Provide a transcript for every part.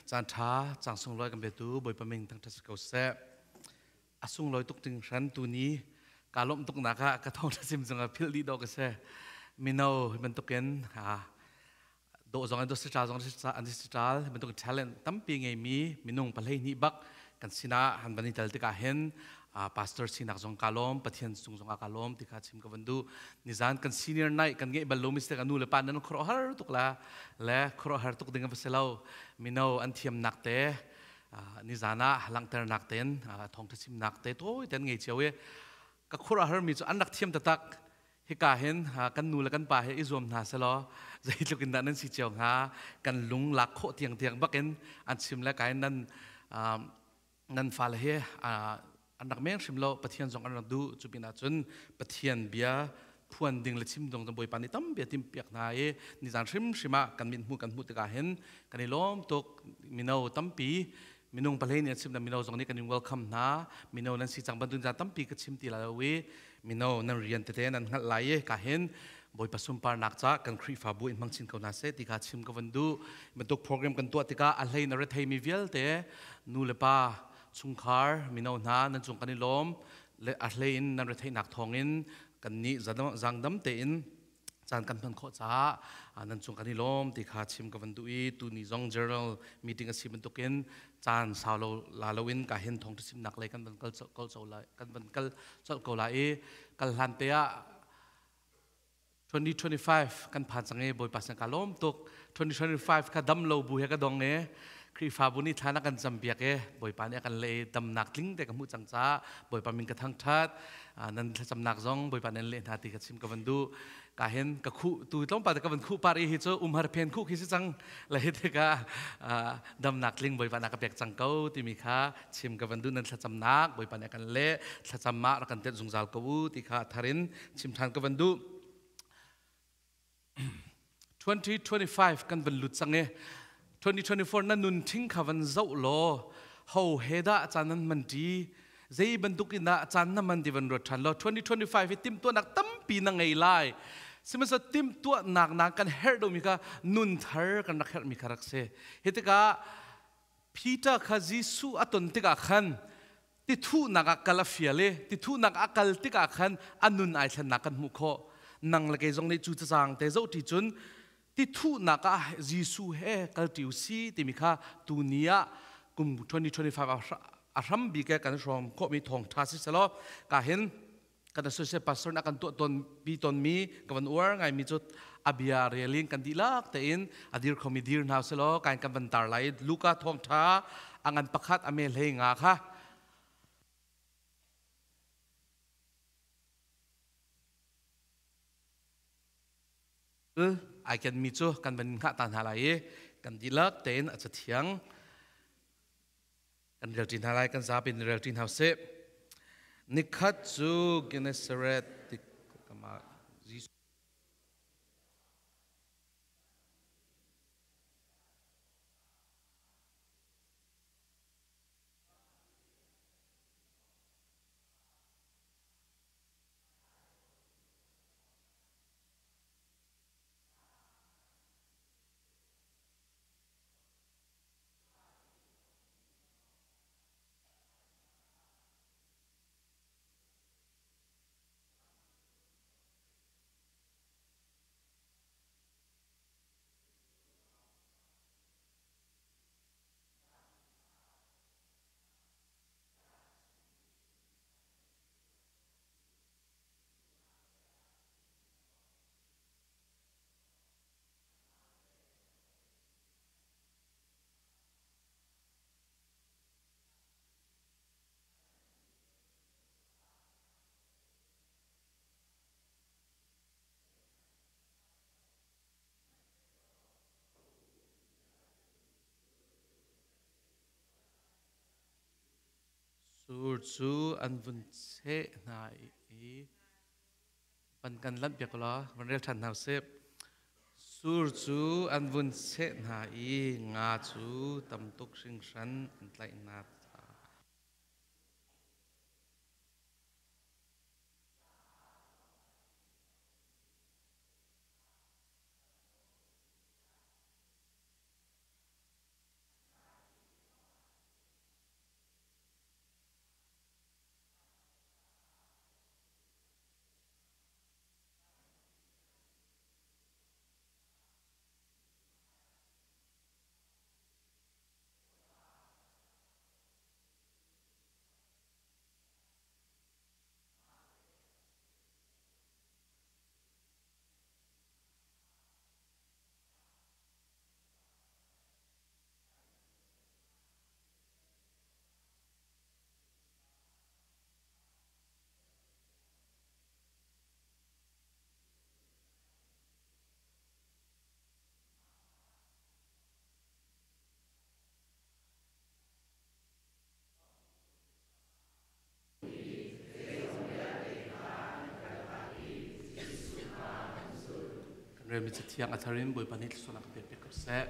Caan ṭha cang sunglawi kan petu Bawipa min thangṭhat si ko seh. A sunglawi tuk ting hran tu ni ka lawmh tuk nak ah ka thawngṭha sim zong ah philh dih dawh ka si. Mino hi bantukin dawh zong an si ṭal zong an si ṭal bantuk talent tampi ngeimi minung pahlei hnih bak kan sinah han van i tel tikah hin pastor sinak zong ka lawm, Pathian cung zong ah ka lawm ti kha chim ka van duh. Nizan kan senior night kan ngeih bal lo mi si nu le pa nan khuaruahhar tuk la le khuaruahhar tuk ding a si lo. Mino an thiamnak te nizan ah langhternak ten thawngtha chimnak te tawi ten ngei cio i ka khuaruahhar mi cu an rak thiam taktak. Hika hin kan nu le kan pa he i zuam hna selaw zeitluk in dah nan si cio hnga. Kan lung lak khawh tiang tiang bakin an chim le kai nan nan fale he an rak meng hrim lo. Pathian zong an rak duh. Cu pinah cun Pathian bia phuan ding le chim ding Bawipa nih tampi a timhpiak hna i nizan hrimhrim ah kan mit hmuh kan hmuh tikah hin kan i lawm tuk. Mino tampi minung pahlei nih an chim na mino zong nih kan in welcome hna. Mino nan si cang bantuk zan tampi ka chim ti lai lo i mino nan rian tete nan hngalh lai i ka hin Bawipa sunparnak ca kan Khrihfabu in hmang chin ko hna seh ti kha chim ka van duh. Bantuk program kan tuah tikah a hlei na retheimi vialte nu le pa chungkhar mino hna nan cung kan i lawm le a hlei in nan retheihnak thawngin kan nih zangdam tein caan kan hman khawh caah nan cung kan i lawm ti kha chim ka van duh i tuni zong general meeting a si bantukin caan sau lo la loin ka hin thawng chimnak lei kan van kal kal lai kan van kal colh ko lai i kal hlan te ah 2025 kan phan cang i Bawipa sin ka lawm tuk. 2025 kha dam lo bu he ka dong i Khrihfabu nih thla na kan campiak i Bawipa nih a kan leh i damnak tling te ka hmuh cang caah Bawipa min ka thangṭhat. Nan thlacamnak zong Bawipa nih an leh hna ti ka chim ka van duh. Ka hin ka khuh tu tlawmpal te ka van khuh par i hi cu umhar phen khuh khi si cang le hi tikah damnak tling Bawipa na ka pek cang ko timi kha chim ka van duh. Nan thlacamnak Bawipa nih a kan leh, thlacam ah rak kan telh zungzal ko u ti kha thar in chim ṭhan ka van duh. 2025 kan van lut cang i 2024 na nun ṭhing kha van zoh law ho he dah caan nan man ṭi, zei bantuk in dah caan na man ti van ruat ṭhan law 2025 hi timhtuahnak tampi na ngei lai. Sihmanhsehlaw timhtuahnak na kan herh deuhmi kha nun thar kan rak herhmi kha rak si. Hi tikah Peter kha Jesuh a ton tikah khan tithuhnak ah kal a fial i tithuhnak ah kal tikah khan a nun ai thlennak kan hmuh khawh. Nang le kei zong nih cu cacang te zoh ṭi cun tithuhnak ah Jesuh he kal ṭi u si timi kha tuni ah kum 2025 a hram bik kan hrawm khawhmi thawngṭha si selaw ka hin kan associate pastor na kan tuah ton pi ton mi ka van uar ngai mi cu a bia relin kan dihlak tein a dir khomi dir hna selaw kan kan van tar lai. Luka thawngṭha a ngan pakhat a me hlei nga kha. Ai ken mi cu kan van hngah ta hna lai i kan dihlak tein a cathiang kan rel ṭi hna lai. Kan zapi in rel ṭi hna usih. Nikhat cu Gennesaret ti kama Jesuh Sur cu an vun cheh hna i van kan lanh piak law van rel ṭhan hna usih. Sur cu an vun cheh hna i nga cu tam tuk hringhran an tlaih hna. Relmi cathiang a thar in Bawipa nih thluachuahnak kan pek ko seh.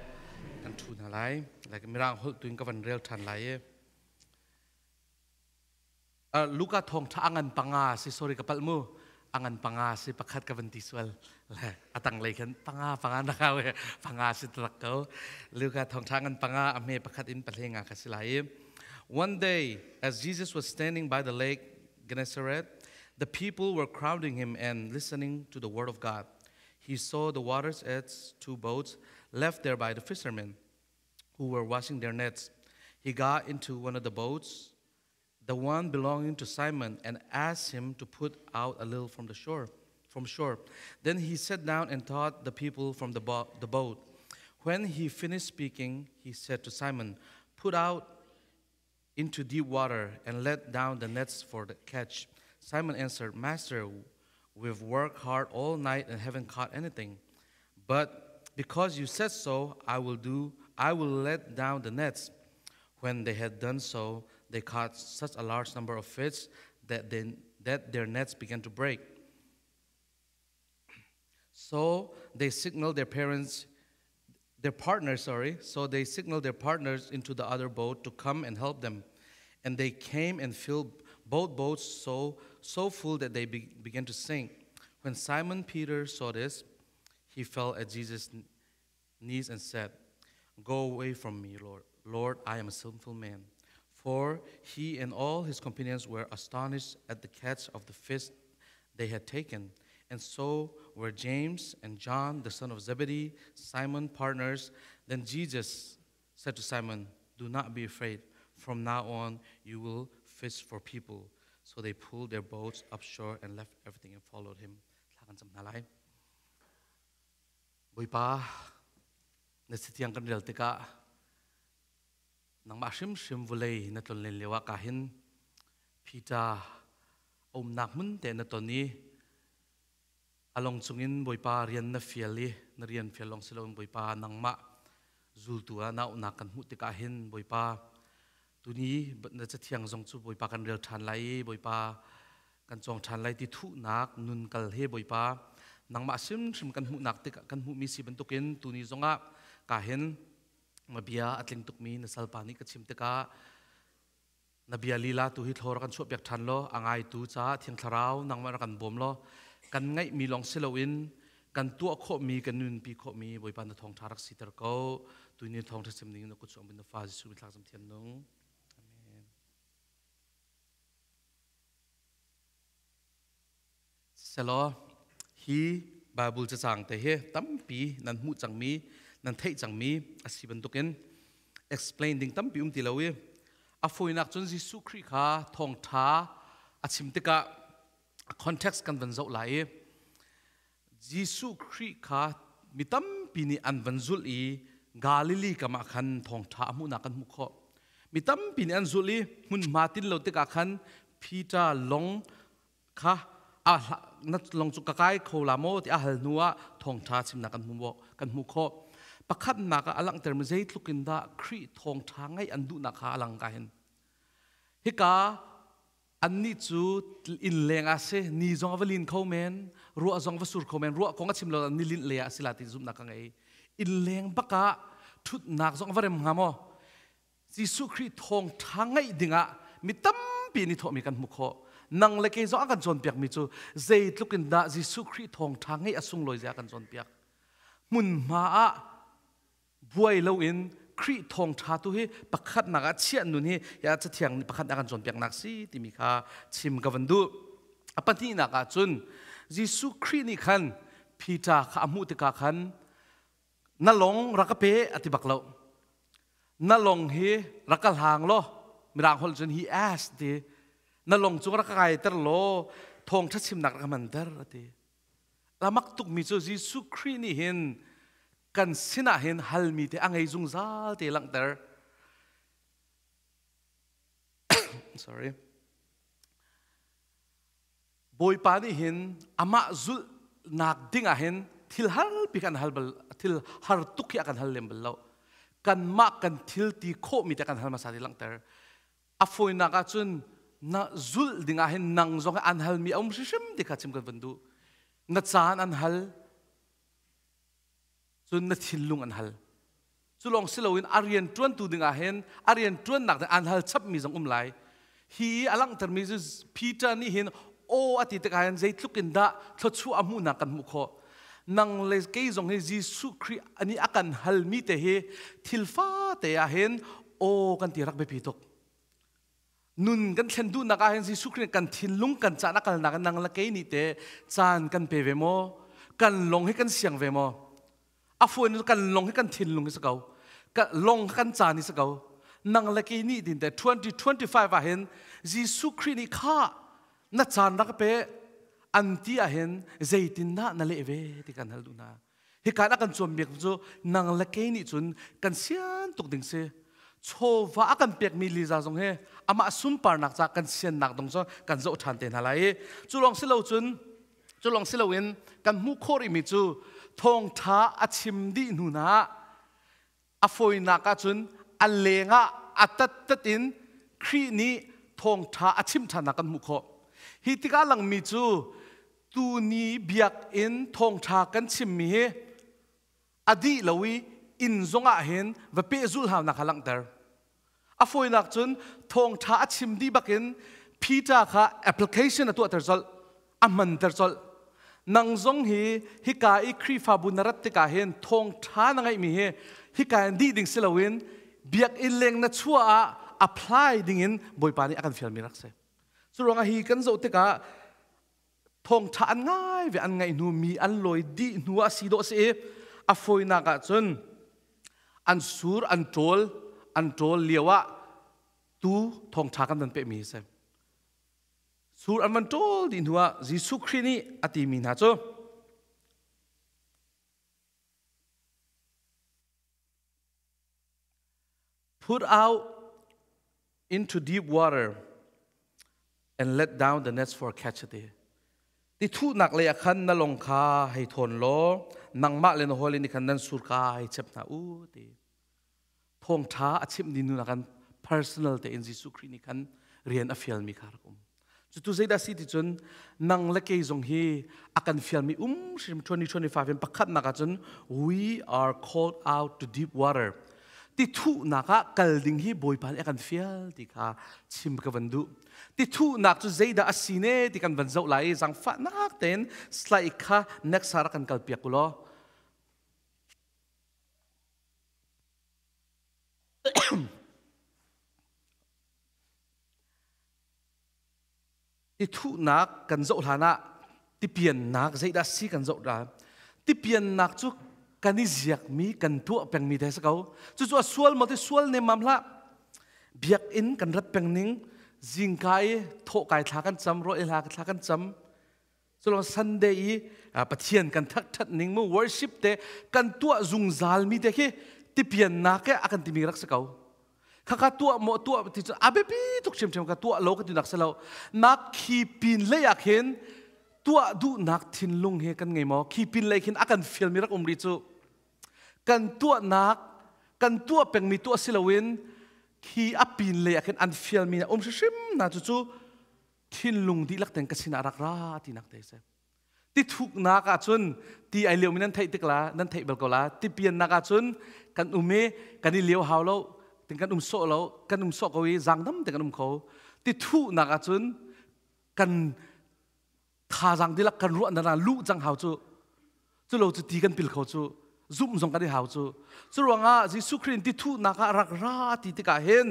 Kan ṭhu hna lai. Like Mirang holh tu in ka van rel ṭhan lai i. Luka thawngṭha a ngan panga si sorry ka palh mu a ngan panga si pakhat ka van ti sual le a tanglei khan panga panga na kau he panga si tak ko Luka thawngṭha ngan panga a hme pakhat in pahle nga ka si lai i One day as Jesus was standing by the lake Gennesaret the people were crowding him and listening to the word of God he saw the water's edge two boats left there by the fishermen who were washing their nets. He got into one of the boats, the one belonging to Simon, and asked him to put out a little from the shore. From shore. Then he sat down and taught the people from the, bo- the boat. When he finished speaking, he said to Simon, Put out into deep water and let down the nets for the catch. Simon answered, Master, we've worked hard all night and haven't caught anything. But because you said so, I will do I will let down the nets. When they had done so, they caught such a large number of fish that, they, that their nets began to break. So they signaled their parents, their partners, sorry. So they signaled their partners into the other boat to come and help them. And they came and filled both boats so, so full that they be, began to sink. When Simon Peter saw this, he fell at Jesus' knees and said, Go away from me, Lord. Lord, I am a sinful man. For he and all his companions were astonished at the catch of the fish they had taken. And so were James and John, the son of Zebedee, Simon partners. Then Jesus said to Simon, Do not be afraid. From now on, you will fish for people. So they pulled their boats upshore and left everything and followed him. Bawipa, na sitiang kan rel tikah nangmah hrimhrim vulei na tlonlen lio ah ka hin Peter umnak hmun te na ton i along chungin Bawipa rian na fial i na rian fial long siloin Bawipa nangmah zultu ah na auhnak kan hmuh tikah hin Bawipa tuni na cathiang zong cu Bawipa kan rel ṭhan lai i Bawipa kan cawng ṭhan lai ti thuhnak nun kal he Bawipa nangmah hrimhrim kan hmuhnak tik kan hmuhmi si bantukin tuni zongah ka hin ma bia a tling tukmi na salpa nih ka chim tikah na bia lila tu hi thlor kan chuah piak ṭhan law a ngaitu caah Thiang Thlarau nangmah rak kan bawm law kan ngaihmi lawng si loin kan tuah khawhmi kan nunpi khawhmi Bawipa na thawngṭha rak siter ko tuni thawngṭha chim ding na kut chuang bin na fa Jesuh thlak zam thian nung Amen. Selaw hi Bible cacang te hi tampi nan hmuh cangmi nan theih cangmi a si bantukin explain ding tampi um ti lo i a fawinak cun Jesuh Khrih kha thawngṭha a chim tikah context kan van zoh lai i Jesuh Khrih kha mi tampi nih an van zulh i Galilee kam ah khan thawngṭha a hmuhnak kan hmuh khawh. Mi tampi nih an zulh i hmunhma tin lo tikah khan Peter lawng kha a na lawng cu ka kai kho la maw ti a hal hnu ah thawngṭha chimnak kan hmu kan hmuh khawh. Pakhatnak ah a langhtermi zeitluk in dah Khrih thawngṭha ngaih an duhnak kha a lang ka hin. Hika Annih cu inn leng ah si, ni zong a va lin kho men, ruah zong va sur kho men, ruah kong a chim lo ni linh lei ah si la ti zumhnak ka ngei. Inn leng bak ah ṭhutnak zong a va rem hnga maw? Jesuh Khrih thawngṭha ngaih dingah mi tampi nih thawhmi kan hmuh khawh. Nang le kei zong a kan cawnpiakmi cu zeitluk in dah Jesuh Khrih thawngṭha ngeih a sunglawi zia a kan cawnpiak. Hmunhma ah buai loin Khrih thawngṭha tu hi pakhatnak ah chiah nun hi ya cathiang nih pakhat a kan cawnpiaknak si timi kha chim ka van duh. A pahnihnak ah cun Jesuh Khrih nih khan Peter kha a hmuh tikah khan na lawng rak ka pe a ti bak lo. Na lawng hi rak ka hlang law mirang holh cun he asked ti na lawng cung rak ka kaiter law thawngṭha chimnak rak ka hmanter a ti. Lamak tukmi cu Jesuh Khrih nih hin kan sinah hin halmi te a ngei zungzal te langhter. Sorry. Bawipa nih hin amah zulhnak ding ah hin thil har pi kan hal bal thil har tuk hi a kan hal lem bal lo. Kanmah kan thil ti khawhmi te kan hal hmasa ti langhter. A fawinak ahcun na zulh dingah hin nang zong an halmi a um hrimhrim ti kha chim kan van duh. Na caan an hal. Cun na thinlung an hal. Cu lawng si loin a rian ṭuantu ding ah hin a rian ṭuannak ding an hal chapmi zong um lai. Hi i a langhtermi cu Peter nih hin aw a ti tikah hin zeitluk in dah thluachuah a hmuhnak kan hmuh khawh. Nang le kei zong hi Jesuh Khrih nih a kan halmi te hi thil fate ah hin aw kan ti rak biapi tuk. Nun kan thlen duhnak ah hin Jesuh Khrih kan thinlung kan caan a kalnak nang le kei nih te caan kan pe ve maw? Kan long hi kan siang ve maw? A fawi kan long hi kan thinlung hi si ko. Long kan caan hi si ko. Nang le kei nih din te 2025 ah hin Jesuh Khrih nih kha na caan rak pe an ti ah hin zeitindah na leh ve ti kan hal duh hna. Hika a kan cawnpiak cu nang le kei nih cun kan sian tuk ding si. Chawva a kan pekmi Liza zong hi amah sunparnak ca kan siannak dong cu kan zoh ṭhan te hna lai i cu lawng si lo cun cu lawng si loin kan hmuh khawh rihmi cu thawngṭha a chim dih hnu hna a fawinak ahcun a lengah a tattat in Khrih nih thawngṭha a chim ṭhannak kan hmuh khawh. Hi tikah langmi cu tuni biakinn thawngṭha kan chimmi hi a dih lo i inn zongah hin va pehzulh haunak kha langhter. A fawinak cun thawngṭha a chim dih bakin Peter kha application a tuahter colh, a hmanter colh. Nang zong hi hika i Khrihfabu na rat tikah hin thawngṭha na ngeihmi hi hika in dih ding si loin biakinn leng na chuah ah apply dingin Bawipa nih a kan fialmi rak si. Cu ruangah hi kan zoh tikah thawngṭha an ngai ve an ngaih hnu mi an lawi dih hnu ah si dawh si i a fawinak ah cun an sur an ṭawl an ṭawl lio ah tu thawngṭha kan van pehmi a si. Sur an van ṭawl dih hnu ah Jesuh Khrih nih a timi hna cu Put out into deep water and let down the nets for catch a ti. Ti thuhnak lei ah khan na long kha hei thawn law nangmah le na hawi nih khan nan sur ka hei chep hna u ti. Thawngṭha a chimh ni nu kan personal tein Jesuh Khrih nih khan rian a fialmi kha rak um. Cutu zeidah si ti cun nang le kei zong hi a kan fialmi um hrim 2025 in pakhatnak ahcun we are called out to deep water. Ti thuhnak ah kal ding hi Bawipa nih a kan fial ti kha chim ka van duh. Ti thuhnak cu zeidah a si ne ti kan van zoh lai i zaangfahnak tein slide kha next ah rak kan kal piak u law. Tithuhnak kan zoh hlan ah tipiannak zeidah si kan zoh dah. Tipiannak cu kan i ziakmi kan tuah pengmi te si ko. Cucu a sual maw ti sual nemmam hlah. Biakinn kan rat peng ning zingka i thawh kai thla kan cam, rawl ei hla thla kan cam. Culong Sunday i Pathian kan thakṭhat ning mu worship te kan tuah zungzal mi te khi tipiannak ke a kan timi rak si ko. Khaka tuah maw tuah ti cu a biapi tuk ṭhiamṭhiam ka tuah lo ka ti nak si lo. Nak khi pin lei ah khin tuah duhnak thinlung he kan ngei maw? Khi pin lei khin a kan fial mi rak um rih cu. Kan tuahnak kan tuah pengmi tuah si loin khi a pin lei ah khin an fial mi um hrimhrim na cu cu thinlung dihlak ten ka sinah rak ra tinak te si ti thuknak ahcun ti ai liomi nan theih tik la nan theih bal ko la ti piannak ahcun kan um i kan i lio hau lo tin kan um sawh lo kan um sawh ko i zaangdam te kan um kho ti thuhnak ahcun kan thazaang dihlak kan ruah na luh cang hau cu cu lo cu ti kan pil kho cu zumh zong kan i hau cu cu ruangah Jesuh Khrih ti thuhnak ah rak ra ti tikah hin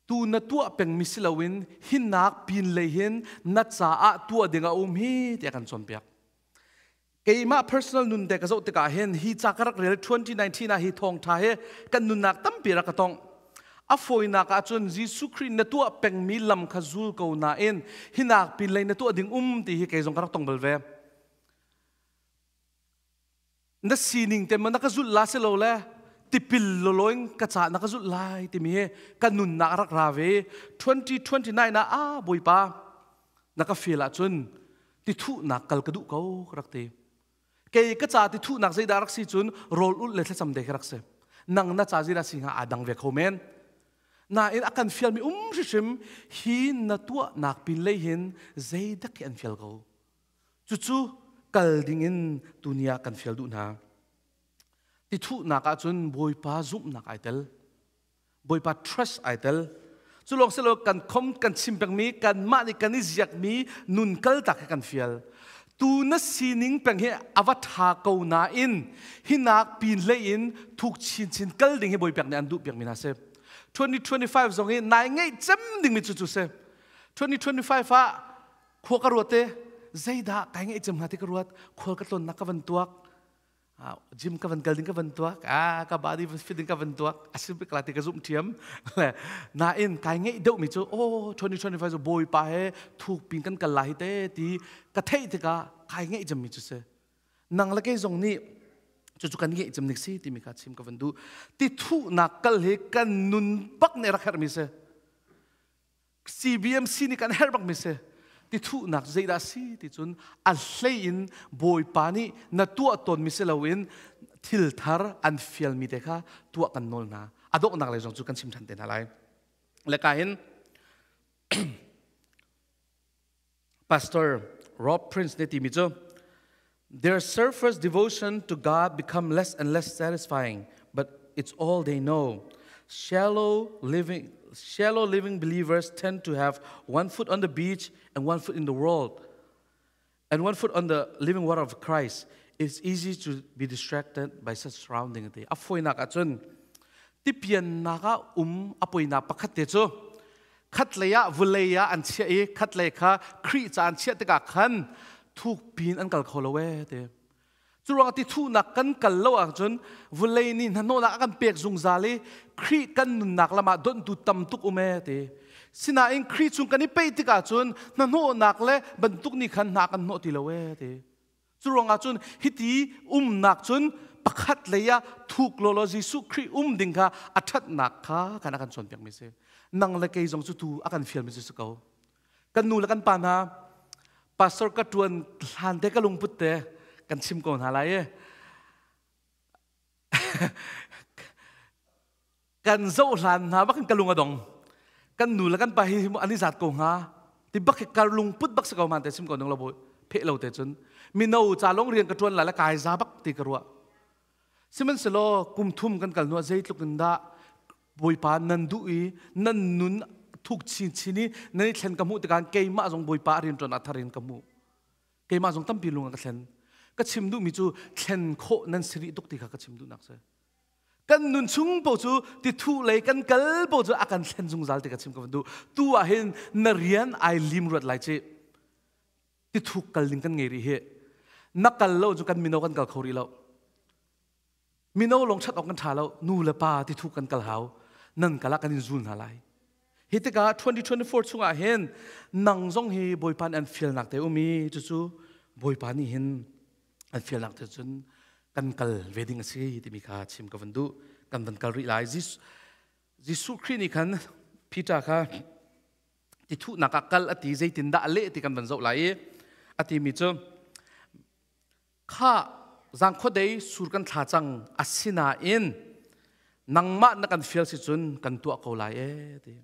Tu na tuah pengmi si loin hinnak pinlei hin na caah tuah ding a um hi tiah kan cawnpiak. Keimah personal nun te ka zoh tikah hin hi ca ka rak rel 2019 ah hi thawngtha hi kan nunnak tampi rak ka tong. A fawinak ahcun Jesuh Khrih na tuah pengmi lam kha zul ko nain hinak pinlei na tuah ding um ti hi kei zong ka rak tong bal ve. Na sining te ma na ka zulh la si lo le tipil loloin ka ca na ka zulh lai timi hi ka nunnak rak ra ve. 2029 ah a Bawipa na ka feel ahcun ti thuhnak kal ka duh ko ka rak ti. Kei ka ca ti thuhnak zeidah rak si cun rawl ulh le thlacam de ka rak si. Nang na ca zeidah si hnga aa dang ve kho men. Nain a kan fialmi um hrimhrim hi na tuahnak pin lei hin zeidak hi an fial ko. Cucu kal dingin tuni ah kan fial duh hna. Ti thuhnak ahcun Bawipa zumhnak ai tel. Bawipa trust ai tel. Cu lawng silo kan khom kan chim pengmi kanmah nih kan i ziakmi nun kal tak hi kan fial. Tu na sining peng hi a va tha ko nain hinak pin hlei in thuk chinchin kal ding hi Bawipa nih an duh piakmi hna si. 2025 zong hi nai ngeih cem dingmi cu cu si. 2025 ah khua ka ruat te zeidah kai ngeih cem hnga ti ka ruat khual ka tlonnak ka van tuak gym ka van kal ding ka van tuak ka body fit ding ka van tuak asim bik la ti ka zum thiam le nain kai ngeih deuh mi cu oh 2025 cu bawipa he thuk pin kan kal lai te ti ka theih tikah kai ngeih cem mi cu si nang le kei zong nih cu cu kan ngeih cem nik si timi kha chim ka van duh ti thuhnak kal hi kan nun bak nih rak herh mi si CBMC nih kan herh bak mi si. Ti thuhnak zeidah si ti cun a hlei in Bawipa nih na tuah tawn mi si loin thil thar an fial mi te kha tuah kan nawl hna. A donghnak lei zong cu kan chim than te hna lai. Le ka hin Pastor Rob Prince nih timi cu their surface devotion to God become less and less satisfying, but it's all they know. Shallow living, shallow living believers tend to have one foot on the beach and one foot in the world, and one foot on the living water of Christ. It's easy to be distracted by such surrounding. A foinak ahcun tipiannak ah um a poinak pakhat te cu khatlei ah vulei ah an chiah i khatlei kha Khrih ca an chiah tikah khan thuk pin an kal kho lo ee ti. Cu ruangah ti thuhnak kan kal lo ahcun vulei nih hnahnawhnak a kan pek zungzal i Khrih kan nunnak lam ah donhtu tam tuk um ee ti. Sinain Khrih chung kan i peih tikah cun hnahnawhnak le bantuk nih khan hna kan hnawh ti lo ee ti. Cu ruangah cun hiti umnak cun pakhat lei ah thuk lawlaw Jesuh Khrih um ding kha a ṭhatnak kha kan a kan cawnpiakmi si. Nang le kei zong cu tu a kan fialmi cu si ko. Kan nu le kan pa hna pastor ka ṭuan hlan te ka lungput te kan chim ko hna lai i kan zoh hlan hna bak in ka lung a dong. Kan nu le kan pa hi an i zat ko hnga. Ti bak hi kar lungput bak si ko man te sim ko nung lo phe lo te cun mino ca long rian ka tuan la le kai za bak ti ka ruah. Sihmanhsehlaw kum thum kan kal hnu ah zeitluk in dah Bawipa nan duh i nan nun thuk chinchin i nan i thlen ka hmuh tikah keimah zong Bawipa a rian ṭuan ah thar in ka hmuh. Keimah zong tampi lung a ka thlen. Ka chim duhmi cu thlen khawh nan si rih tuk ti kha ka chim duhnak si. Kan nun chung po cu ti thu lei kan kal po cu a kan thlen zungzal ti ka chim ka van duh. Tu ah hin na rian ai lim ruat lai ci. Ti thuk kal ding kan ngei rih hi. Na kal lo cu kan mino kan kal kho rih lo. Mino lawng chat awk kan ṭha lo. Nu le pa ti thuk kan kal hau. Nan kal ah kan in zul hna lai. Hi tikah 2024 chungah hin nang zong hi Bawipa nih an fialnak te um i cucu Bawipa nih hin an fialnak te cun kan kal ve ding a si timi kha chim ka van duh. Kan van kal rih lai. Jesuh Khrih nih khan Peter kha ti thuhnak ah kal a ti zeitindah a leh ti kan van zoh lai i a timi cu Kha zangkhuadei sur kan thla cang asinain nangmah na kan fial si cun kan tuah ko lai ee ti.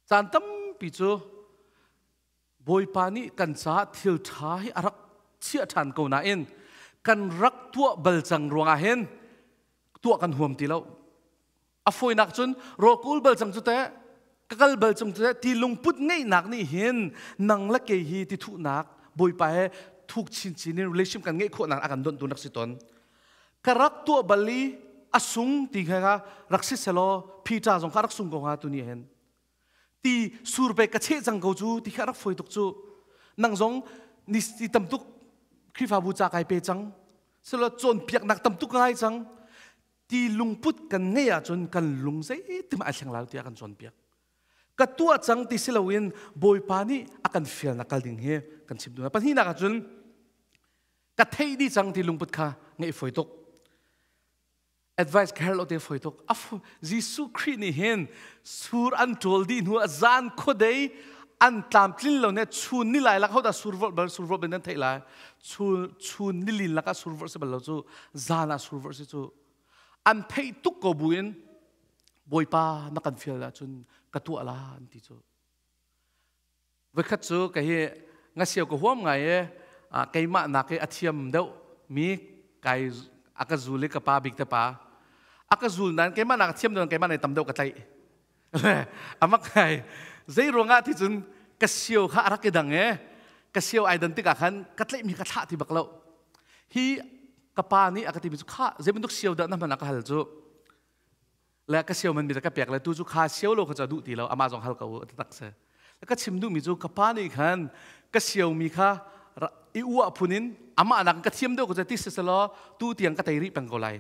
Caan tampi cu Bawipa nih kan caah thil ṭha hi a rak chiah ṭhan ko nain kan rak tuah bal cang ruangah hin tuah kan huam ti lo. A fawinak cun rawkul bal cang cu teh ka kal bal cang cu teh ti lungput ngeihnak nih hin nang le kei hi ti thuhnak Bawipa he thuk chinchin in relationship kan ngeih khawhnak a kan donh tu nak si ton. Ka rak tuah bal i a sung ti kha rak si selaw Peter zong kha rak sung ko hnga tu ni hin. Ti sur pe ka cheh cang ko cu ti kha rak fawi tuk cu. Nang zong ni tam tuk Khrihfabu ca kai pe cang. Selaw cawnpiaknak tam tuk ngai cang. Ti lungput kan ngeih ahcun kan lung zeitim ai thleng lai tiah kan cawnpiak. Ka tuah cang ti si loin Bawipa nih a kan fialnak kal ding hi kan chim duh. Pahnihnak ahcun ka theih dih cang ti lungput kha ngeih fawi tuk. Advice ka herh lo te fawi tuk. Jesuh Khrih nih hin sur an ṭawl dih hnu ah zan khuadei an tlamtlin lo ne chun ni lai lak hodah survorh bal survorh bal nan theih lai chun chun nilin lakah survorh si bal lo cu zan ah survorh si cu an theih tuk ko buin Bawipa na kan fial ahcun ka tuah la an ti cu voikhat cu ka hi ngasiau ka huam ngai e keimah nak i a thiam deuh mi kai A ka zul i ka pa bik te pa. A ka zul nain keimah nak thiam deuh keimah nei tam deuh ka tlaih. Amak ngai. Zei ruangah ti cun ka sio kha a rak i dang e. Ka sio ai dan tikah khan ka tlaih mi ka thlah ti bak lo. Hi ka pa nih a ka ti mi cu kha zei bantuk sio dah na hman a ka hal cu. Le ka sio man mi ka pek le tu cu kha sio lo kha cu a duh ti lo amah zong hal ko ti tak se. Ka chim duh mi cu ka pa nih khan ka sio mi kha i uah phun in amah nak ka thiam deuh ko ti si selaw tu tiang ka tei rih peng ko lai.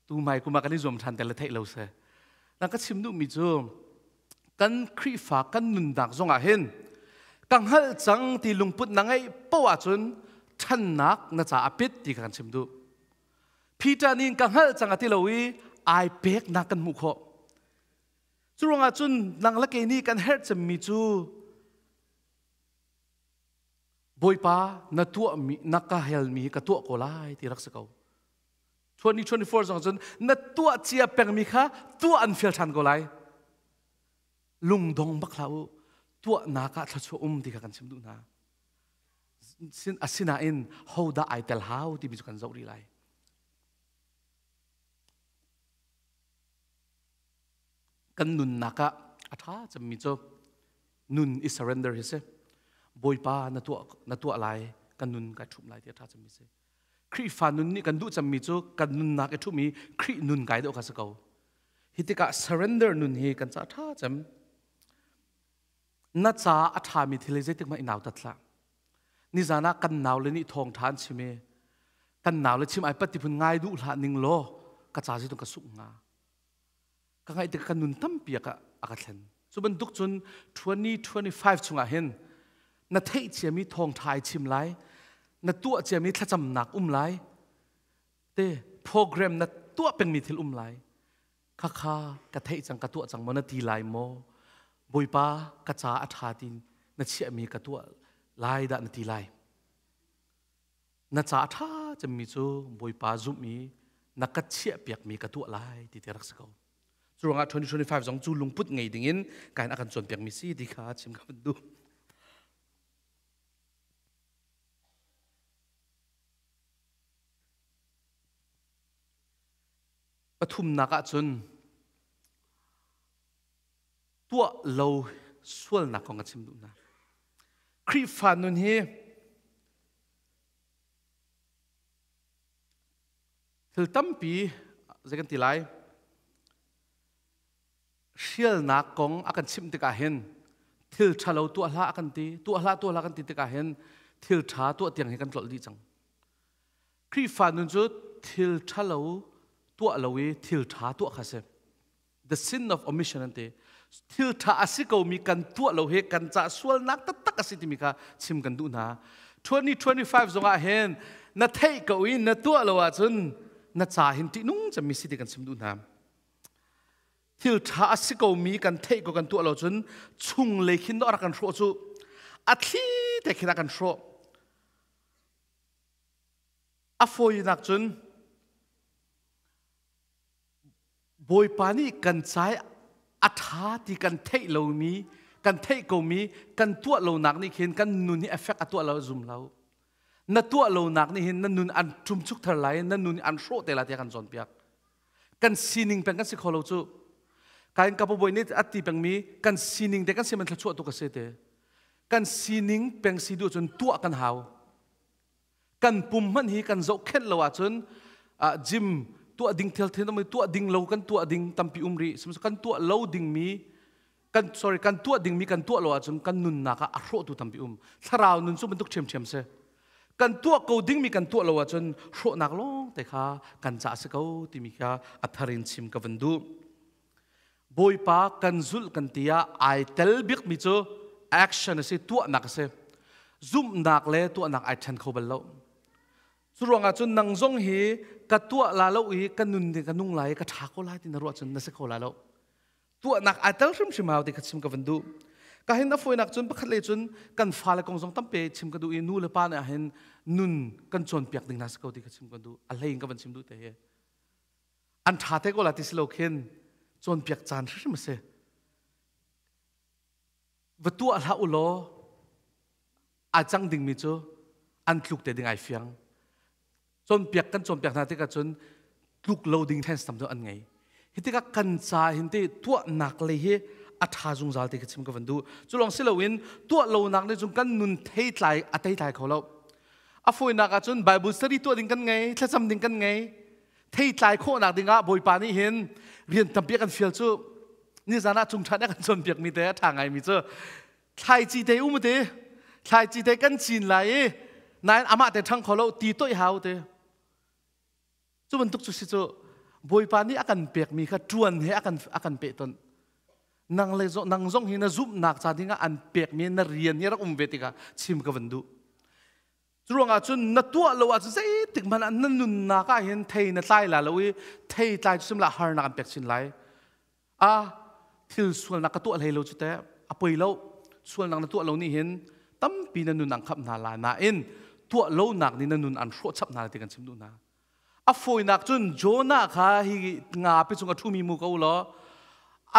Tu mai kuma kan i zuam ṭhan te le theih lo se. Na ka chim duh mi cu kan Khrihfa kan nunnak zong ah hin ka hngalh cang ti lungput na ngeih poah ahcun ṭhannak na ca a pit ti kha kan chim duh. Peter nih ka hngalh cang a ti lo i ai peknak kan hmuh khawh. Cu ruangah cun nang le kei nih kan herh cemmi cu Bawipa na tuahmi na ka helmi ka tuah ko lai ti rak si ko. 2024 zong cun na tuah cia pengmi kha tuah an fial ṭhan ko lai. Lungdong bak hlah u. Tuahnak ah thluachuah um ti kha kan chim duh hna. Asinain hodah ai tel hau timi cu kan zoh rih lai. Kan nunnak ah a ṭha cemmi cu nun i surrender hi si. Bawipa na tuah na tuah lai, kan nun kai ṭhumh lai ti a ṭha cemmi si. Khrihfa nun nih kan duh cemmi cu kan nunnak i ṭhumh i Khrih nun kai deuh kha si ko. Hi tikah surrender nun hi kan ca ṭha cem. Na ca a ṭhami thil hi zeitik hmanh i nautat hlah. Nizan ah kan naule nih thawngṭha an chim i kan naule chim ai pat ti phun ngai duh hlah ning law ka ca zeitung ka sungh hnga. Ka ngaih tikah ka nun tampi a ka, a ka thlen. Cu bantuk cun 2025 chungah hin na theih ciami thawngṭha ai chim lai, na tuah ciami thlacamnak um lai, te program na tuah pengmi thil um lai. Khakha ka theih cang ka tuah cang maw na ti lai maw? Bawipa ka ca a ṭha ti na chiahmi ka tuah lai dah na ti lai. Na ca a ṭha cemmi cu Bawipa zumh i na ka chiahpiakmi ka tuah lai ti te rak si ko. Cu ruangah 2025 zong cu lungput ngei dingin kain a kan cawnpiakmi si ti kha chim ka van duh. Pathumnak ah cun tuah lo sualnak kong a chim duh hna. Khrihfa nun hi thil tampi zei kan ti lai hrialnak kong a kan chimh tikah hin thil ṭhalo tuah hlah a kan ti tuah hlah tuah hlah kan ti tikah hin thil ṭha tuah tiang hi kan tlolh dih cang Khrihfa nun cu thil ṭhalo tuah lo i thil ṭha tuah kha si the sin of omission an ti thil ṭha a si komi kan tuah lo hi kan cah sualnak taktak a si timi kha chim kan duh hna 2025 zongah hin na theih ko i na tuah lo ahcun na ca hin ṭihnung cemmi si ti kan chim duh hna thil ṭha a si komi kan theih ko kan tuah lo cun chung lei khin a rak kan hrawh cu a thli te khin a kan hrawh a fawinak cun Bawipa nih kan cai a ṭha ti kan theih lomi kan theih komi kan tuah lonak nih khin kan nun hi effect a tuah lo zum lo na tuah lonak nih hin na nun an ṭumchuk thar lai na nun an hrawh te lai tiah kan cawnpiak kan sining peng kan si kho lo cu kain ka bawi nih a ti pengmi kan sining te kan si man thluachuah tu ka si te kan sining peng si duh cun tuah kan hau kan pum hmanh hi kan zohkhenh lo ahcun gym tuah ding thil thil tuah ding lo kan tuah ding tampi um rih kan tuah lo ding mi kan sorry kan tuah ding mi kan tuah lo ahcun kan nunnak ah a hrawhtu tampi um thlarau nun cu bantuk ṭhiamṭhiam si kan tuah ko ding mi kan tuah lo ahcun hrawhnak lawng te kha kan ca si ko timi kha a thar in chim ka van duh Bawipa kan zulh kan ti ah ai tel bik mi cu action a si tuahnak a si zumhnak le tuahnak ai ṭhen kho bal lo cu ruangah cun nang zong hi ka tuah la lo i ka nun ka nung lai ka ṭha ko lai ti na ruah cun na si kho lai lo tuahnak ai tel hrimhrim hau ti kha chim ka van duh ka hin a fawinak cun pakhat le cun kan fale kong zong tampe chim ka duh i nu le pa nih hin nun kan cawnpiak ding hna si ko ti kha chim ka duh a hlei in ka van chim duh te hi an ṭha te ko la ti si lo khin cawnpiak caan hrimhrim a si va tuah hlah u law a cang dingmi cu an tluk te ding ai fiang. Cawnpiak kan cawnpiak hna tikah cun tluk lo ding tense tam deuh an ngei. Hi tikah kan ca hin te tuahnak lei hi a ṭha zungzal ti ka chim ka van duh. Cu lawng si loin tuah lonak nih cun kan nun theitlai a teitlai kho lo. A fawinak ah cun Bible study tuah ding kan ngei, thlacam ding kan ngei. Theitlai khawhnak ding ah Bawipa nih hin rian tampi a kan fial cu nizan ah cung ṭhan a kan cawnpiak mi te a ṭha ngaimi cu thlaici te um te thlaici te kan cin lai i nain amah te ṭhang kho lo ti toih hau te. Cu bantuk cu si cu Bawipa nih a kan pekmi kha ṭuan he a kan peh ton. Nang le nang zong hi na zumhnak ca dingah an pekmi na rian hi rak um ve tikah chim ka van duh. Cu ruangah cun na tuah lo ahcun zeitik hmanh ah na nunnak ah hin thei na tlai la lo i thei tlai cu sim la harnak an pek chin lai. A thil sualnak ka tuah hlei lo cu teh a poi lo. Sualnak na tuah lo nih hin tampi na nun an khamh hna la nain tuah lonak nih na nun an hrawh chap hna ti kan chim duh hna. A fawinak cun Jonah kha hi ngapi chung a ṭhumi mu ko law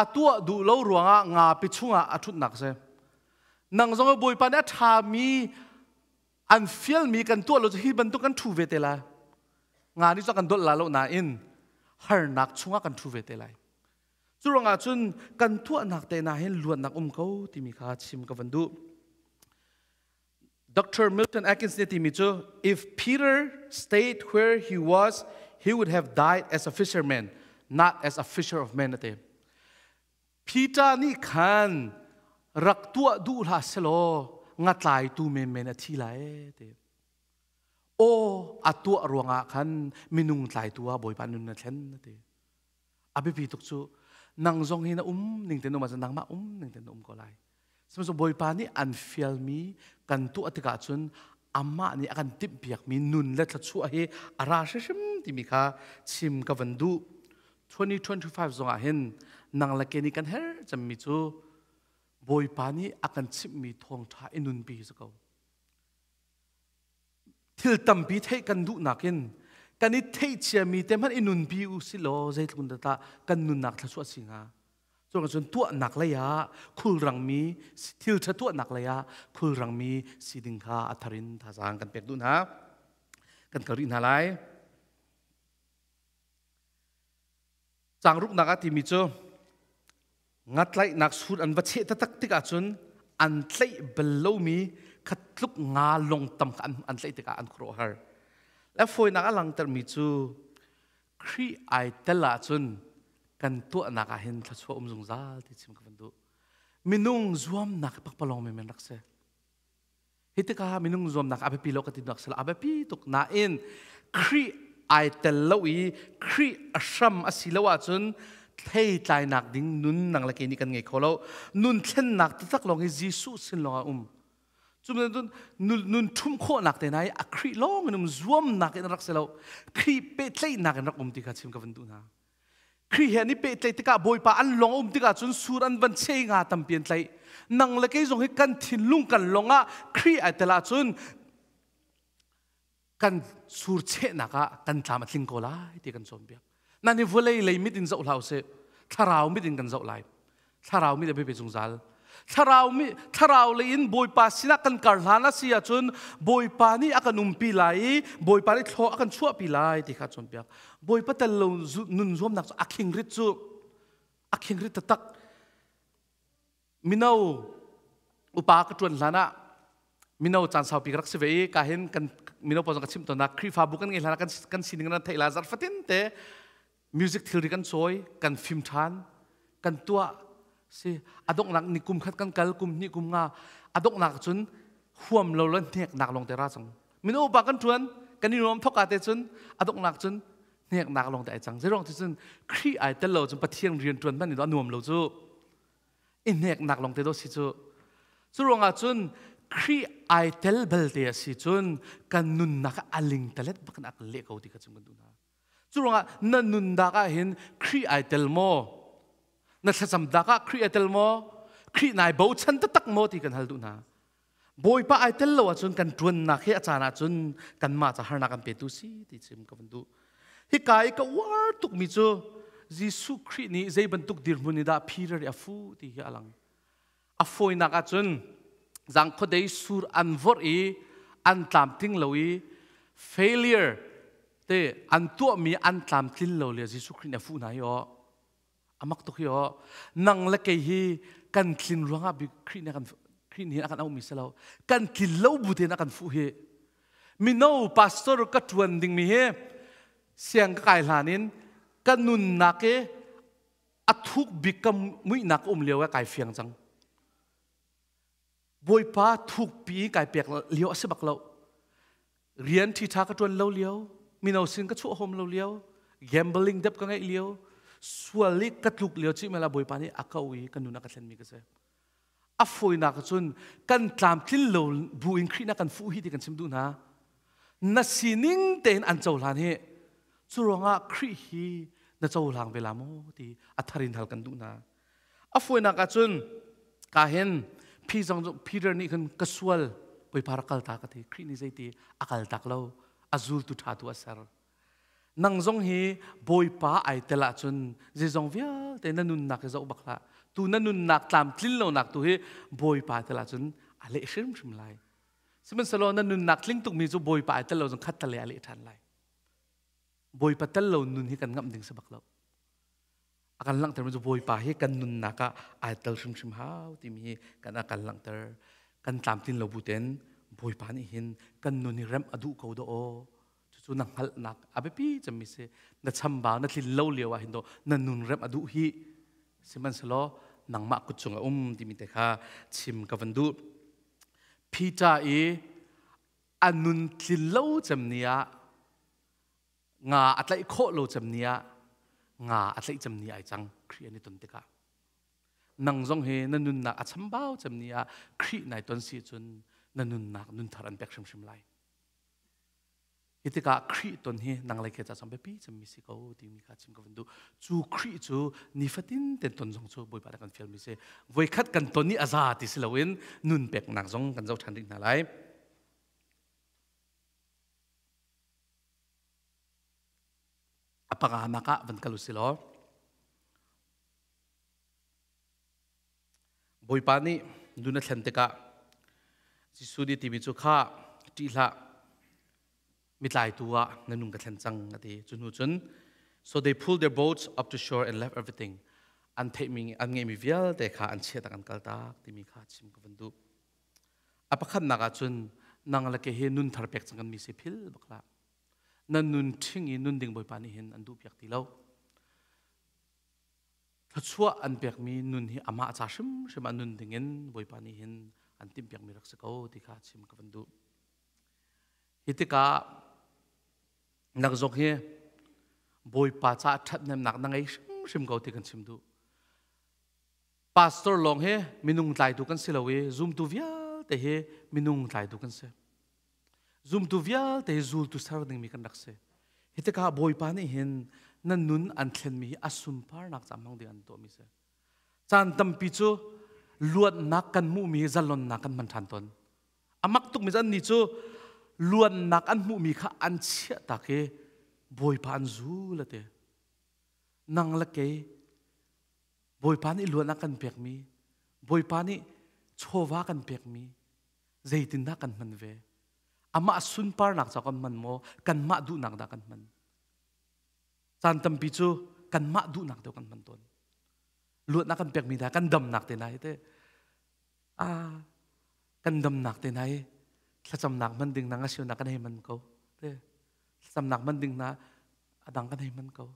a tuah duh lo ruangah ngapi chungah a ṭhutnak si. Nang zong Bawipa nih a ṭhami an fialmi kan tuah lo cu hi bantuk kan ṭhu ve te lai. Nga nih cu kan dolh la lo nain harnak chungah kan ṭhu ve te lai. Cu ruangah cun kan tuahnak te na hin luatnak um ko timi kha chim ka van duh. Dr. Milton Atkins nih timi cu if Peter stayed where he was, he would have died as a fisherman, not as a fisher of men ati. Peter nih khan rak tuah duh hlah selaw ngatlaitu menmen a thi lai ti. Aw a tuah ruangah khan minung tlaitu ah Bawipa nun na thlen ati. A biapi tuk cu nang zong hi na um ning te um ahcun nangmah um ning te na um ko lai. Sihmanhsehlaw Bawipa nih an fialmi kan tuah tikah cun amah nih a kan timhpiakmi nun le thluachuah hi a ra hrimhrim timi kha chim ka van duh. 2025 zongah hin nang le ke nih kan herh cemmi cu Bawipa nih a kan chimhmi thawngṭha i nunpi hi si ko. Thil tampi theih kan duh nakin kan i theih ciami te hmanh i nunpi u si law zeitluk in dah kan nunnak thluachuah si hnga. Cu cun tuahnak lei ah khulrangmi thil ṭha tuahnak lei ah khulrangmi si ding kha a thar in thazaang kan pek duh hna. Kan kal rih hna lai. Caang ruknak ah timi cu ngatlaihnak sur an va cheh taktak tikah cun an tlaih bal lomi khat tluk nga long tam kha an tlaih tikah an khuaruahhar. Le fawinak a langtermi cu Khrih ai tel ahcun kan tuahnak ah hin thluachuah um zungzal ti chim ka van duh. Minung zuamnak pakpalawng men rak si. Hi tikah minung zuamnak a biapi lo ka ti nak sila a biapi tuk nain Khrih ai tel lo i Khrih a hram a si lo ahcun thei tlainak ding nun nang le kei nih kan ngei kho lo. Nun thlennak taktak lawng hi Jesuh sin lawng ah um. Cu cun nun ṭhum khawhnak te hna hi a Khrih lawng in um zuamnak in rak si lo. Khrih pehtlaihnak in rak um ti kha chim ka van duh hna. Khrih he an i pehtlaih tikah Bawipa an lawng um tikah cun sur an van chei nga tampi an tlaih. Nang le kei zong hi kan thinlung kan lawng ah Khrih ai tel ahcun kan sur chehnak ah kan tlam a tling ko lai ti kan cawnpiak. Nan hi vawlei lei mit in zoh hlah usih. Thlarau mit in kan zoh lai. Thlarau mit a biapi zungzal. Thlarau mi thlarau lei in Bawipa sinah kan kar hlan a si ahcun Bawipa nih a kan umpi lai i Bawipa nih thlaw a kan chuahpi lai ti kha cawnpiak. Bawipa tel lo nun zuamnak cu a khingrit cu a khingrit taktak. Mino upa ka ṭuan hlan ah mino caan saupi ka rak si ve i ka hin kan mino pawl zong ka chimh tawnnak Khrihfabu kan ngei hlan ah kan sining nan theih la zarh fatin te music thilri kan cawi kan fim ṭhan kan tuah si a donghnak ni kum khat kan kal kum hnih kum nga a donghnak cun huam lo le hneknak lawng te ra cang mino upa kan ṭuan kan i nuam thok te cun a donghnak cun hneknak lawng te ai cang zeirong ti cun Khrih ai tel lo cun Pathian rian ṭuan hmanh in a nuam lo cu i hneknak lawng te do si cu cu ruangah cun Khrih ai tel belte a si cun kan nunnak a ling talet bak in a kan leh ko ti kha chim kan duh hna cu ruangah na nunnak ah hin Khrih ai tel maw na thlacam dak ah Khrih ai tel maw Khrih nai bochan taktak maw ti kan hal duh hna Bawipa ai tel lo ahcun kan ṭuannak hi a caan ahcun kanmah ca harnak kan petu si ti chim ka van duh. Hika i ka uar tukmi cu Jesuh Khrih nih zei bantuk dirhmun in dah Peter i a fuh ti hi a lang. A fawinak ahcun zangkhuadei sur an vorh i an tlamtling lo i failure. Te an tuahmi an tlamtlin lo le Jesuh Khrih nih a fuh hna hi aw. Amak tuk hi aw. Nang le kei hi kan tlin ruangah bik Khrih nih kan Khrih nih a kan auhmi si lo. Kan tlin lo bu tein a kan fuh hi. Mino pastor ka ṭuan dingmi hi siang ka kai hlan in ka nunnak i a thuk bik ka muihnak um lio ah kai fiang cang. Bawipa thukpi kai pek lio a si bak lo. Rian ṭhiṭha ka ṭuan lo lio, mino sin ka chuah hom lo lio, gambling dep ka ngeih lio, sual i ka tluk lio ci mela Bawipa nih a ko i ka nun a ka thlenmi ka si. A fawinak cun kan tlamtlin lo bu in Khrih na kan fuh hi ti kan chim duh hna. Na sining tein an cohlan hi cu ruangah Khrih hi na cohlang ve la maw ti a thar in hal kan duh hna. A fawinak ahcun ka hin Peter nih khan ka sual Bawipa rak kal ta ka ti. Khrih nih zeiti a kal tak lo a zultu ṭha tu a ser. Nang zong hi Bawipa ai tel ahcun zeizong vialte na nunnak hi zoh bak hlah. Tu na nunnak tlamtlin lonak tu hi Bawipa tel ahcun a leh hrimhrim lai. Sihmanhsehlaw na nunnak tling tukmi cu Bawipa ai tel lo zong khat tale a leh ṭhan lai. Bawipa tel lo nun hi kan ngamh ding si bak lo. A kan langhtermi cu Bawipa hi kan nunnak ah ai tel hrimhrim hau timi hi kan a kan langhter. Kan tlamtlin lo bu ten Bawipa nih hin kan nun hi remh a duh ko dah aw. Cucu na hngalhnak a biapi cemmi si. Na chambau na tlin lo lio ah hin do na nun remh a duh hi. Sihmanhsehlaw nangmah kut cung a um timi te kha chim ka van duh. Peter i a nun tlin lo cem ni ah nga a tlaih khawh lo cem ni ah nga a tlaih cem ni ai cang Khrih an i ton tikah nang zong hi na nunnak a chambau cem ni ah Khrih nai ton si cun na nunnak nunthar an pek hrimhrim lai. Hi tikah Khrih ton hi nang lei ke ca cang biapi cemmi si ko timi kha chim ka van duh. Cu Khrih cu nifatin ten ton zong cu Bawipa nih kan fialmi si. Voikhat kan ton i a za ti si loin nun peknak zong kan zoh ṭhan rih hna lai. A panganak ah van kal usih law Bawipa nih nun a thlen tikah Jesuh nih timi cu kha ṭih hlah mitlaitu ah na nung ka thlen cang a ti. Cu hnu cun so they pulled their boats up to shore and left everything. An theihmi an ngeihmi vialte kha an chiah tak an kaltak timi kha chim ka van duh. A pakhatnak ah cun nang le ke hi nun thar pek cang kan mi si phil bak hlah. Nan nun ṭhing i nun ding Bawipa nih hin an duh piak ti lo. Thluachuah an pekmi nun hi amah ca hrimhrim ah nun ding in Bawipa nih hin an timhpiakmi rak si ko ti kha chim ka van duh. Hi tikah nak zong hi Bawipa caah ṭhathnemnak na ngei hrimhrim ko ti kan chim duh. Pastor lawng hi minung tlaitu kan si lo i zumtu vialte hi minung tlaitu kan si. Zumtu vialte hi zultu ser dingmi kan rak si. Hi tikah Bawipa nih hin na nun an thlenmi hi a sunparnak ca hmang ding an tuahmi si. Caan tampi cu luatnak kan hmuhmi hi zalonnak kan hman ṭhan tawn. A mak tukmi cu annih cu luannak an hmuhmi kha an chiah tak i Bawipa an zul a ti. Nang le kei Bawipa nih luan a kan pekmi, Bawipa nih chawva kan pekmi, zeitindah kan hman ve? Amah sunparnak ca kan hman maw? Kanmah duhnak dah kan hman? Caan tampi cu kanmah duhnak deuh kan hman tawn. Luatnak kan pekmi hna, kan damnak te hna hi te. Ah, kan damnak te hna hi thlacamnak hman ding na ngasionak kan hei man ko. Te thlacamnak hman ding na adang kan hei man ko.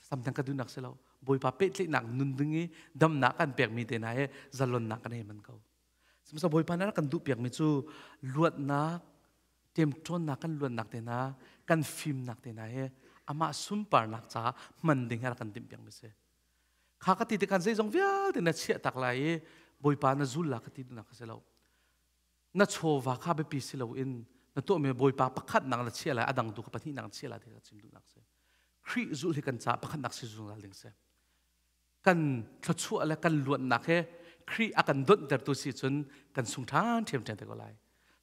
Samtang ka duhnak si lo. Bawipa pehtlaihnak nun ding i damnak kan pekmi te hna he zalonnak kan hei man ko. Sihmanhsehlaw Bawipa nih kan duh piakmi cu luatnak, ṭemṭawnnak kan luatnak te hna, kan fimnak te hna he amah sunparnak caah hman ding he rak kan timh piakmi si. Kha ka ti tikhan zeizong vialte na chiah tak lai i Bawipa na zul la ka ti duhnak ka si lo. Na chawva kha biapi si loin na tuahmi Bawipa pakhatnak na chiah lai, a dang tu kha pahnihnak na chiah lai ti ka chim duhnak si. Khrih zulh hi kan caah pakhatnak si zungzal ding si. Kan thluachuah le kan luatnak he Khrih a kan donhtertu si cun kan sung ṭhan ṭhiamṭhiam te ko lai.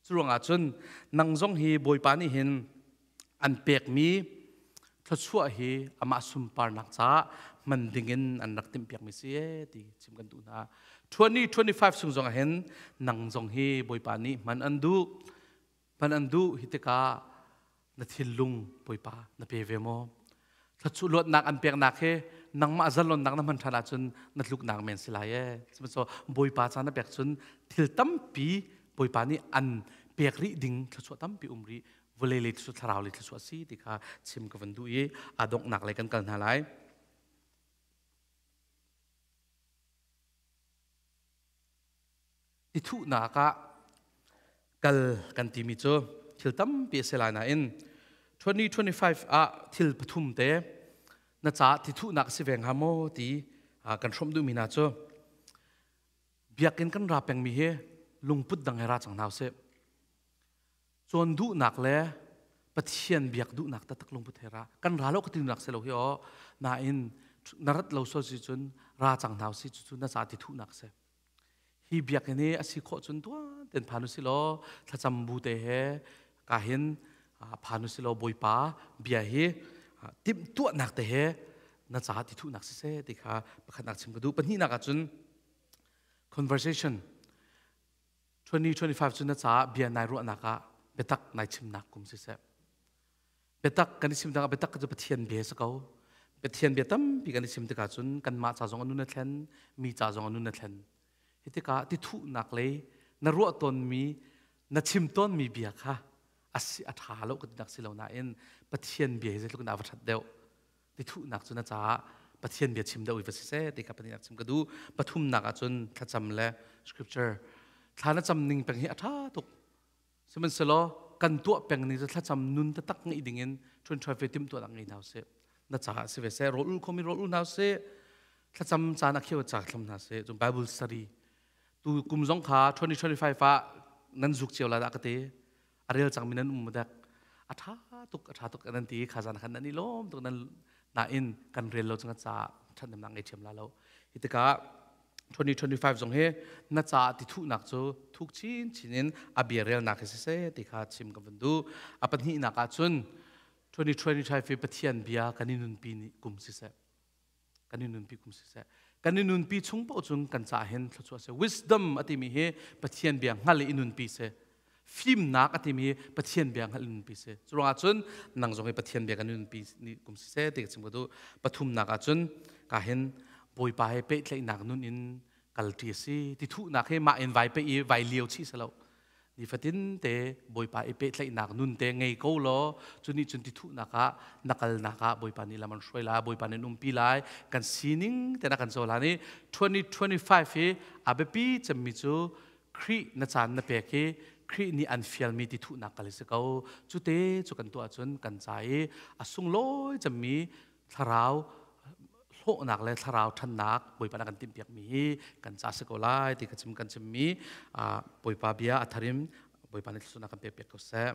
Cu ruangah cun nang zong hi Bawipa nih hin an pekmi thluachuah hi amah sunparnak caah hman dingin an rak timhpiakmi si ee ti chim kan duh hna. 2025 chung zong ah hin nang zong hi Bawipa nih hman an duh. Hman an duh hi tikah Na thinlung Bawipa na pe ve maw? Thluachuah luatnak an peknak he nangmah zalonnak na hman ṭhan ahcun na tluknak men si lai ee. Sihmanhsehlaw Bawipa ca na pek cun thil tampi Bawipa nih an pek rih ding thluachuah tampi um rih. Vawlei lei thluachuah, thlarau lei thluachuah si ti kha chim ka van duh i a donghnak lei kan kal hna lai. Tithuhnak ah kal kan timi cu thil tampi a si lai nain 2025 ah thil pathum te na caah tithuhnak a si ve hnga maw ti kan hrawmh duhmi hna cu biakinn kan ra pengmi hi lungput dang he ra cang hna usih. Cawn duhnak le Pathian biak duhnak taktak lungput he ra. Kan ra lo ka ti nak si lo hi aw. Nain na rat lo so si cun ra cang hna usih cucu na ca tithuhnak a si. Hi biakinn hi a si khawh cun tuan ten phan usih law thlacam bu te he ka hin phan usih law Bawipa bia hi timhtuahnak te he na caah ti thuhnak siseh ti kha pakhatnak chim ka duh. Pahnihnak ahcun conversation 2025 cu na caah bia nai ruahnak ah biatak nai chimnak kum siseh. Biatak kan i chim tikah biatak cu Pathian bia si ko. Pathian bia tampi kan i chim tikah cun kanmah ca zong a nun a thlen, mi ca zong a nun a thlen. Hi tikah tithuhnak lei na ruah tawnmi, na chim tawnmi bia kha a si a ṭha lo ka tinak si lo nain Pathian bia hi zeitluk in dah a va ṭhat deuh. Tithuhnak cu na caah Pathian bia chim deuh i va si seh ti kha pahnihnak chim ka duh. Pathumnak ah cun thlacam le scripture. Thla na cam ning peng hi a ṭha tuk. Sihmanhsehlaw kan tuah peng ning cu thlacam nun taktak ngeih ding in ṭhuanṭhuai fe timhtuahnak ngei hna usih. Na caah si ve seh, rawl ul khomi rawl ul hna usih. Thlacam caan a kheu ca thlam hna seh. Cun Bible study tu kum zong kha 2025 ah nan zuk cio la dah ka ti. A rel cangmi nan um dek. A ṭha tuk, a ṭha tuk nan ti kha zan khan nan i lawm tuk nan nain kan rel lo cang caah ṭhatnemnak ngei ṭhiam la lo. Hi tikah 2025 zong hi na caah ti thuhnak cu thuk chinchin in a bia relnak hi siseh ti kha chim ka van duh. A pahnihnak ah cun 2025 hi Pathian bia kan i nunpi ni kum siseh. Kan i nunpi kum siseh. Kan i nunpi chung paoh cun kan caah hin thluachuah seh. Wisdom a timi hi Pathian bia hngal i nunpi seh. Fimnak a timi hi Pathian bia hngal i nunpi seh. Cu ruangah cun nang zong hi Pathian bia kan nunpi ni kum siseh ti ka chim ka duh. Pathumnak ah cun ka hin Bawipa he pehtlaihnak nun in kalṭi a si. Ti thuhnak hi mah in vai peh i vai lio chih si lo. Nifatin te Bawipa i pehtlaihnak nun te ngei ko law cu nih cun ti thuhnak ah na kalnak ah Bawipa nih lam an hruai lai, Bawipa nih an umpi lai. Kan sining te na kan cohlan i 2025 hi a biapi cemmi cu Khrih na caan na pek hi Khrih nih an fialmi ti thuhnak kal si ko. Cu te cu kan tuah cun kan ca i a sunglawi cemmi thlarau hlawhnak le thlarau ṭhannak Bawipa na kan timhpiakmi hi kan ca si ko lai ti ka chim kan chimmi Bawipa bia a tharim Bawipa nih thluachuahnak kan pekpiak ko seh.